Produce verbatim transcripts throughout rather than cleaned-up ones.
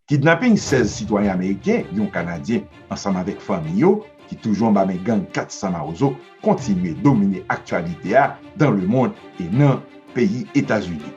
Kidnaping sèz sitwayen ameriken, yon Kanadyen, ansanm avèk fanmi yo, ki toujou anba men gang kat san Mawozo, kontinye domine aktyalite a dans le monde e nan peyi Etazini.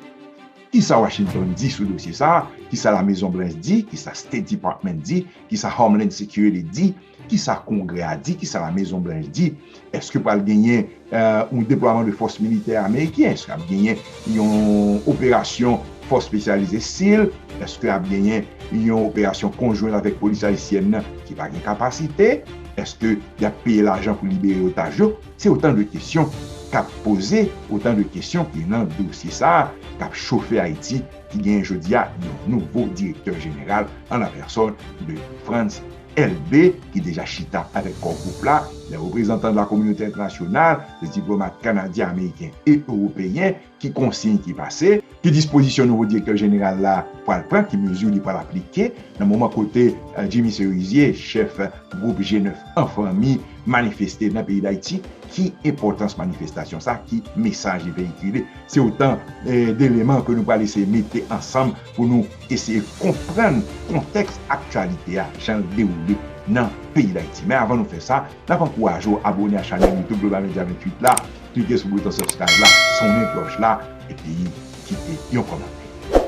Kisa Washington di sou dosye sa a? Kisa Lamezon Blanch di? Kisa State Department di? Kisa Homeland Security di? Kisa Kongrè a di? Kisa Lamezon Blanch di? Èske pral genyen, eh, yon deplwaman de fòs militè ameriken? Èske ap genyen yon operasyon fòs espesyalize SEAL? Èske ap genyen yon operasyon konjwen avèk polis ayisyèn nan ki pa gen kapasite? Èske y ap peye lajan pou libere otaj yo? Se otan de kesyon k ap poze, otan de kesyon ki nan dosye sa a k ap chofe Ayiti, ki genyen jodi a yon nouvo direktè jeneral an la pèsòn de Frantz Elbé, ki deja chita avèk kò gwoup la, les représentants de la communauté internationale, les diplomates canadiens, américains et européens, ki konsiy ki pase, ki dispozisyon nouvo direktè jeneral la pral pran, ki mezi li pral aplike, nan moman kote, eh, Jimmy Cerisier, chèf gwoup G nèf an fanmi, manifeste nan peyi Dayiti, ki enpòtans manifestasyon sa, ki mesaj li veyikile. Se otan, eh, deleman ke nou pral eseye mete ansanm pou nou eseye konprann kontèks aktyalite a, jan l dewoule nan peyi Dayiti. Men avan nou fè sa, n ap ankouraje w abòne a chanèl YouTube Global Media venntuit la, klike sou bouton subscribe la, sonnen klòch la, epi kite yon kòmantè.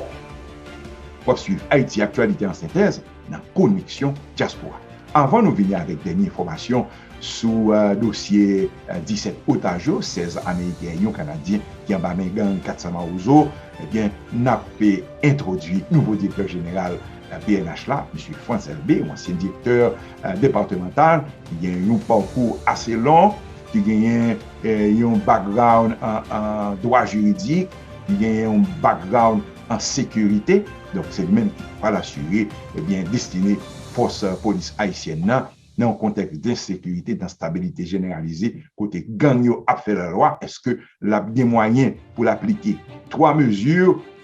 W ap swiv Ayiti Aktyalite an sentèz nan Koneksyon Dyaspora. Avan nou vini avèk dènye enfòmasyon sou, eh, dosye, eh, disèt otaj yo, sèz Ameriken, yon Kanadyen, ki anba men gang kat san Mawozo, ebyen, n ap, eh, entwodui nouvo direktè jeneral, eh, P N H la, mesye Frantz Elbé, yon ansyen direktè, eh, depatmantal, ki gen yon pakou ase long, ki genyen, eh, yon background an, an dwa jiridik, ki genyen yon background an sekirite. Donk, se li menm ki pral asire, ebyen, destine fòs, eh, polis ayisyèn nan, nan yon kontèks densekirite, denstabilite jeneralize, kote gang yo ap fè lalwa. Èske l ap gen mwayen pou l aplike twa mezi,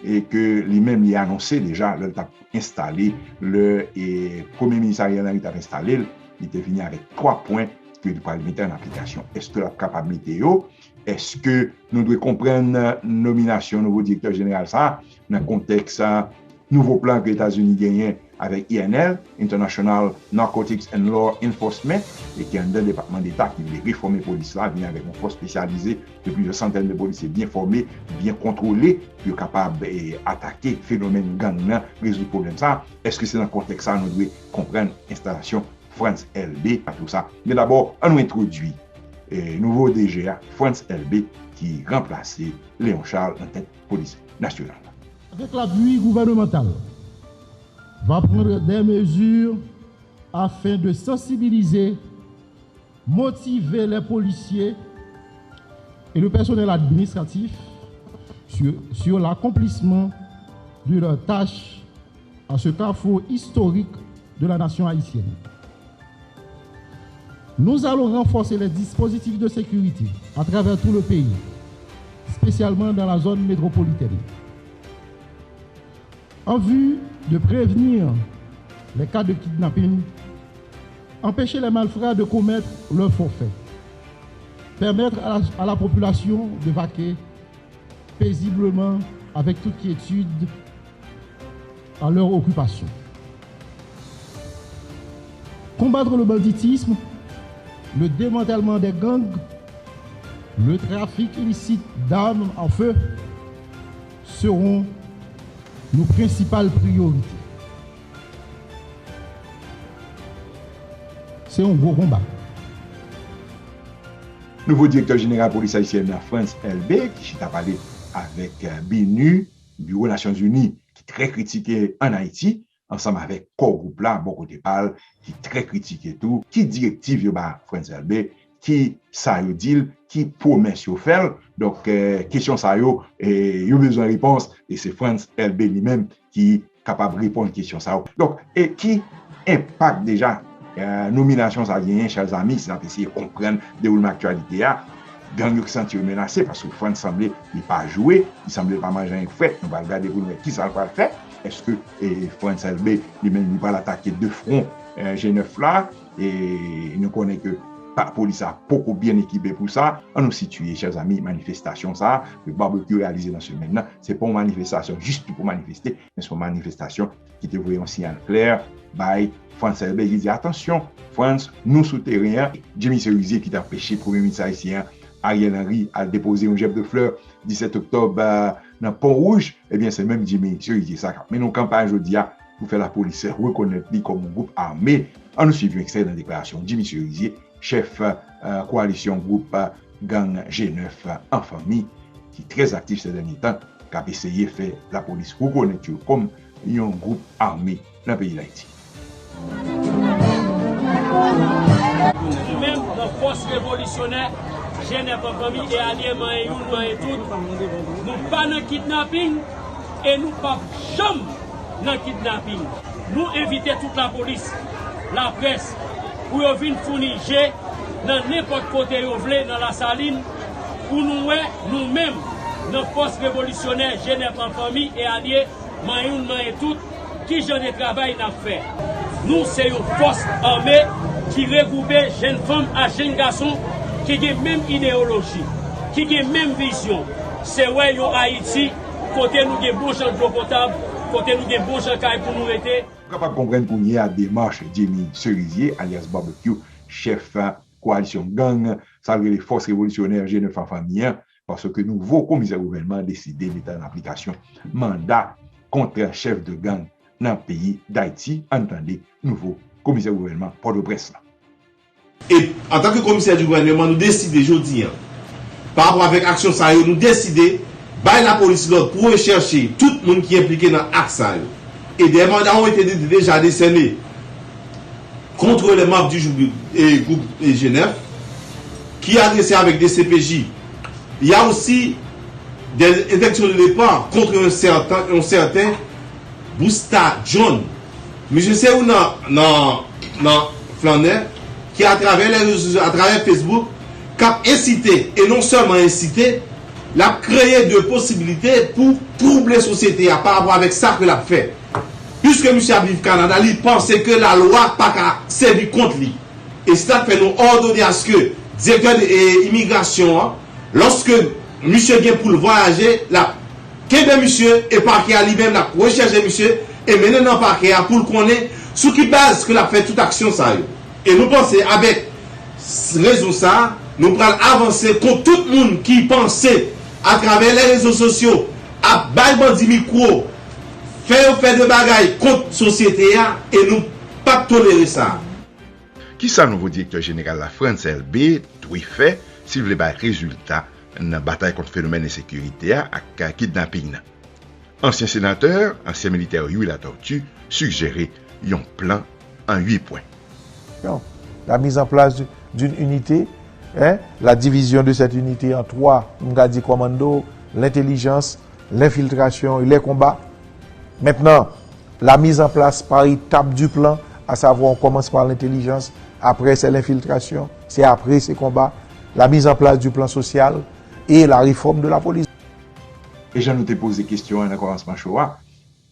e, ke li menm li anonse deja lè l t ap enstale, lè, e, Premye Minis Ariel Henry t ap enstale l, li te vini avèk twa pwen ke li pral mete an aplikasyon. Èske l ap kapab mete yo? Èske nou dwe konprann nominasyon nouvo direktè jeneral sa a nan kontèks, a, nouvo plan ke Etazini genyen avèk I N L, International Narcotics and Law Enforcement, e ki anndan Depatman Deta, ki vle refòme polis la, vini avèk yon fòs espesyalize de plizyè santèn de polisye byen fòme, byen kontwole, pou yo kapab, e, atake fenomèn gang nan, rezoud pwoblèm sa a? Èske se nan kontèks sa a nou dwe konprann enstalasyon Frantz Elbé, a tou sa? Men dabò, ann nou entwodui, e, nouvo D G a, Frantz Elbé, ki ranplase Léon Charles nan tèt polis nasyonal la. Avec l'appui gouvernemental, va prendre des mesures afin de sensibiliser, motiver les policiers et le personnel administratif sur, sur l'accomplissement de leurs tâches à ce carrefour historique de la nation haïtienne. Nous allons renforcer les dispositifs de sécurité à travers tout le pays, spécialement dans la zone métropolitaine, en vue de prévenir les cas de kidnapping, empêcher les malfrats de commettre leurs forfaits, permettre à la, à la population de vaquer paisiblement, avec toute quiétude, à leur occupation. Combattre le banditisme, le démantèlement des gangs, le trafic illicite d'armes à feu seront nos principales priorités. Se yon gwo konba. Nouvo direktè jeneral polis ayisyèn nan, Frantz Elbé, ki chita pale avèk, eh, BINUH, Biwo Nasyonzini, ki trè kritike ann Ayiti, ansanm avèk Core Group la, bò kote pa l, ki trè kritike tou. Ki direktiv yo ba Frantz Elbé? Ki sa yo di l? Ki pwomès yo fè l? Donk, eh, kesyon sa yo, eh, yo bezwen repons, e se Frantz Elbé li menm ki kapab reponn kesyon sa yo. Donk, e ki enpak deja, eh, nominasyon sa genyen, chè zanmi, si n ap eseye konprann dewoulman aktyalite a? Gang yo ki santi yo menase, paske Frantz sanble li pa jwe, li sanble li pa manje anyen k frèt. Nou pral gade pou n wè kisa l pral fè. Èske, eh, Frantz Elbé, li menm, li pral atake de fwon, eh, G nèf la? E nou konnen ke pa, polis la poko byen ekipe pou sa. Ann nou sitiye, chè zanmi, manifestasyon sa a ke Barbecue reyalize nan semèn nan, se pa yon manifestasyon jis pou manifeste, men se yon manifestasyon ki te voye yon siyal klè bay Frantz Elbé ki di, atansyon, Frantz, nou sou teren an. Jimmy Cerisier ki te anpeche Premye Minis ayisyen an, Ariel Henry, al depoze yon jèb de flè disèt oktòb, eh, nan Pon Wouj, ebyen, se menm Jimmy Cerisier sa k ap mennen yon kanpay jodi a pou fè lapolis rekonèt li kòm yon gwoup ame. Ann nou swiv yon ekstrè nan deklarasyon Jimmy Cerisier, chèf, eh, kowalisyon gwoup, eh, gang G nèf an fanmi, ki trè aktif sè dènye tan, k ap eseye fè lapolis rekonèt yo kòm yon gwoup ame nan peyi Dayiti. Nou menm, nan fòs revolisyonè G nèf an fanmi e alye, manyen youn, manyen tout, nou pa nan kidnaping e nou p ap janm nan kidnaping. Nou envite tout lapolis, laprès, pou yo vin founi je nan nenpòt kote yo vle nan Lasalin, pou nou wè nou menm, nan fòs revolisyonè G nèf an fanmi e alye, manyen youn, manyen tout, ki jan de travay n ap fè. Nou se yon fòs ame ki regwoupe jèn fanm ak jèn gason ki gen menm ideyoloji, ki gen menm vizyon. Se wè yon Ayiti kote nou gen bon jan dlo potab, kote nou gen bon jan kay pou nou rete. Nou kapab konprann kounye a demach Jimmy Cerisier, alyas Barbecue, chèf kowalisyon gang, sa l rele Fòs Revolisyonè G nèf an fanmi an, paske nouvo komisè gouvènman deside mete an aplikasyon manda kont chèf de gang nan peyi Dayiti. Ann tande nouvo komisè gouvènman Pòtoprens lan. E antanke komisè di gouvènman, nou deside jodi a, pa rapò avèk aksyon sa yo, nou deside bay lapolis lòd pou rechèche tout moun ki enplike nan ak sa yo. E des mandats ont été dé- déjà décernés contre les membres du jou- e, groupe e, G nèf, qui est adressé avec D C P J. Il y a aussi des interdictions de départ contre un certain, un certain Busta John. Misye se youn nan, nan, nan flannè ki atravè lè rezo sosyo, atravè Facebook, k ap ensite, e non sèlman ensite, l ap kreye de posiblite pou twouble sosyete a pa rapò avèk sa ke l ap fè. Piske misye ap viv Kanada, li panse ke lalwa pa ka sèvi kont li. E se sa k fè nou òdone aske direktè de, e, imigrasyon an, lòske misye gen pou l vwayaje, l ap kenbe misye e pakè a li menm l ap rechèche misye e mennen nan pakè a pou l konnen sou ki baz ke l ap fè tout aksyon sa yo. E nou panse avèk s- rezon sa a, nou pral avanse kont tout moun ki panse atravè lè rezo sosyo ap bay bandi mikwo, fè yo fè de bagay kont sosyete a, e nou p ap tolere sa. Kisa nouvo direktè jeneral la, Frantz Elbé, dwe fè si l vle bay rezilta nan batay kont fenomèn ensekirite a ak kidnaping nan? Ansyen senatè, ansyen militè Youri Latortue sijere yon plan an uit pwen. La mise en place d'une unité, hein, la division de cette unité en trois, m ka di kòmando, l'intelligence, l'infiltration et les combats. Maintenant, la mise en place par étapes du plan, à savoir on commence par l'intelligence, après c'est l'infiltration, c'est après ces combats, la mise en place du plan social et la réforme de la police. E jan nou te poze kesyon an nan kòmansman show a,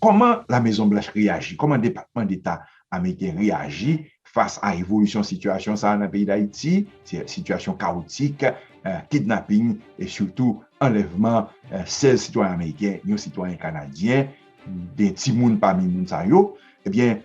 kòman La Mezon Blanch reyaji? Kòman Depatman Deta ameriken reyaji fas a evolisyon sitiyasyon sa a nan peyi Dayiti, si- sitiyasyon kawotik, eh, kidnaping e sitou anlèvman, eh, sèz sitwayen ameriken, yon sitwayen kanadyen, de timoun pami moun sa yo? Ebyen,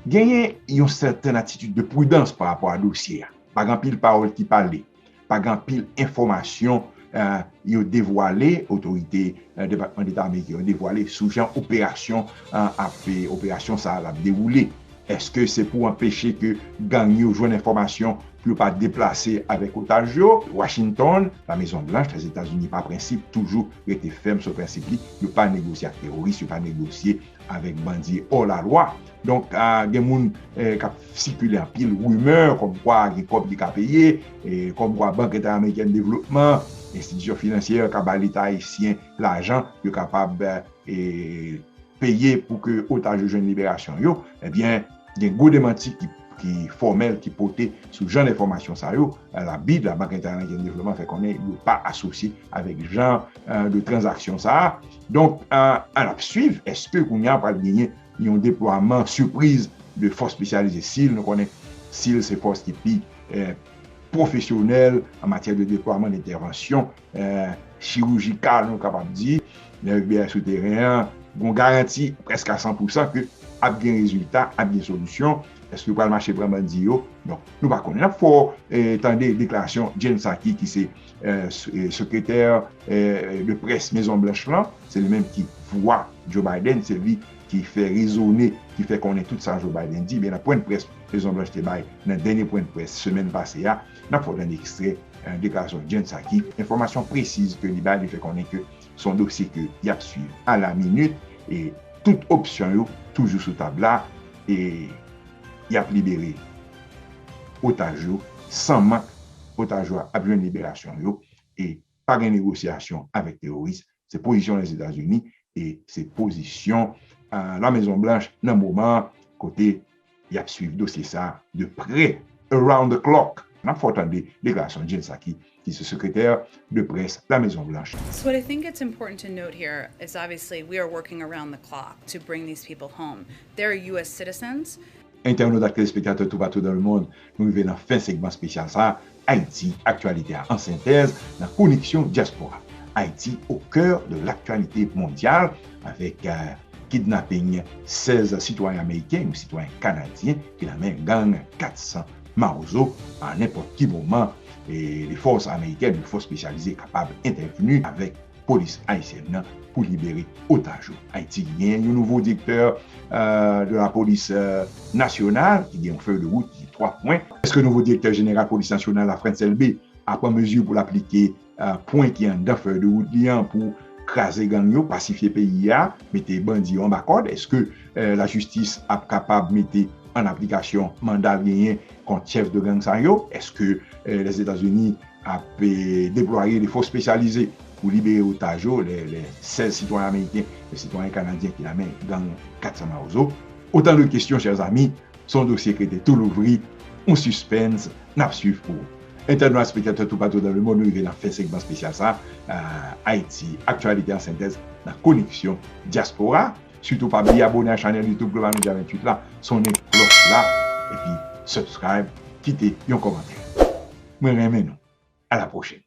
genyen yon sètèn atitid de pridans pa rapò a dosye a. Pa gen anpil pawòl ki pale, pa gen anpil enfòmasyon, eh, yo devwale, otorite, eh, Depatman Deta ameriken yo devwale sou jan operasyon, eh, ap, eh, operasyon sa a l ap dewoule. Èske se pou anpeche ke gang yo jwenn enfòmasyon pou yo pa deplase avèk otaj yo? Washington, La Mezon Blanch, Lèzetazini pa prensip toujou rete fèm sou prensip li, yo pa negosye ak teworis, yo pa negosye avèk bandi hors la loi. Donk, ah, gen moun, eh, k ap sikile anpil rimè, kòmkwa gen kòb ki ka peye, eh, kòmkwa Bank Entènamerikèn Devlopman, enstitisyon finansyè ka bay Leta ayisyen lajan, yo kapab, eh, peye pou ke otaj yo jwenn liberasyon yo. Ebyen, gen gwo demanti ki, ki fòmèl ki pote sou jan enfòmasyon sa yo. La BID, la Bank Entènamerikèn Devlopman, fè konnen yo pa asosye avèk jan, eh, de tranzaksyon sa a. Donk, eh, ann ap swiv, èske kounye a pral genyen yon deplwaman sipriz de fòs espesyalize SEAL? Nou konnen SEAL se fòs ki pi, eh, pwofesyonèl an matyè de deplwaman, de entèvansyon, eh, chirijikal, nou kapab di, nan F B I sou teren an, gon garanti prèske a san pou san ke ap gen rezilta, ap gen solisyon. Èske yo pral mache pran bandi yo? Donk, nou pa konnen. N ap fè w, eh, tande deklarasyon Jen Psaki, ki se, eh, s-, eh, sekretè, eh, de près Mezon Blanch lan. Se li menm ki vwa Joe Biden, se li ki fè rezone, ki fè konnen tout sa Joe Biden di. Ebyen, nan pwennprès Mezon Blanch te bay, nan dènye pwennprès semèn pase a, n ap fè w tande ekstrè, eh, deklarasyon Jen Psaki. Enfòmasyon presiz ke li bay, li fè konnen ke se yon dosye ke y ap swiv a la minit e tout opsyon yo toujou sou tab la e y ap libere otaj yo san mank. Otaj yo ap jwenn liberasyon yo e pa gen negosyasyon avèk teworis. Se pozisyon Lèzetazini e se pozisyon, eh, La Mezon Blanch nan moman an, kote y ap swiv dosye sa a de prè, around the clock. N ap fè w tande deklarasyon Jen Psaki, ki se sekretè de près La Mezon Blanch. So what I think it's important to note here is obviously we are working around the clock to bring these people home. They're U S citizens. Entènot ak telespektatè toupatou dans le monde, nou rive nan fen segman espesyal sa a, Ayiti, aktyalite a an sentèz, nan koneksyon dyaspora. Haïti au cœur de l'actualité mondiale, avèk, eh, kidnaping sèz sitwayen ameriken, yon sitwayen kanadyen ki nan men gang kat san Mawozo. A nenpòt ki moman, e, lefòs amerikèn, yon fòs espesyalize kapab entèvni avèk polis ayisyèn nan pou libere otaj yo. Ayiti genyen yon nouvo direktè, eh, de la polis, eh, nasyonal, ki gen yon fèy de wout ki twa pwen. Èske nouvo direktè jeneral polis nasyonal la, Frantz Elbé, ap pran mezi pou l aplike, eh, pwen ki anndan fèy de wout li an pou kraze gang yo, pasifye peyi a, mete bandi yo anba kòd? Èske, eh, lajistis ap kapab mete an aplikasyon manda l genyen kont chèf de gang sa yo? Èske, eh, Lèzetazini ap, eh, deplwaye lefòs espesyalize pou libere otaj yo, lè, lè sèz sitwayen ameriken, lè sitwayen kanadyen ki nan men gang kat san Mawozo? Otan de kesyon, chè zami, se yon dosye ki rete tou louvri, yon sispens, n ap swiv pou ou. Entènot, spektatè toupatou dans le monde, nou rive nan fen segman espesyal sa, eh, Ayiti, aktyalite an sentèz nan koneksyon dyaspora. Sitou pa bliye abone a chanèl YouTube Global Media venntuit la, sonnen klòch la, epi subscribe, kite yon kòmantè. Mwen renmen nou. A la pwochèn.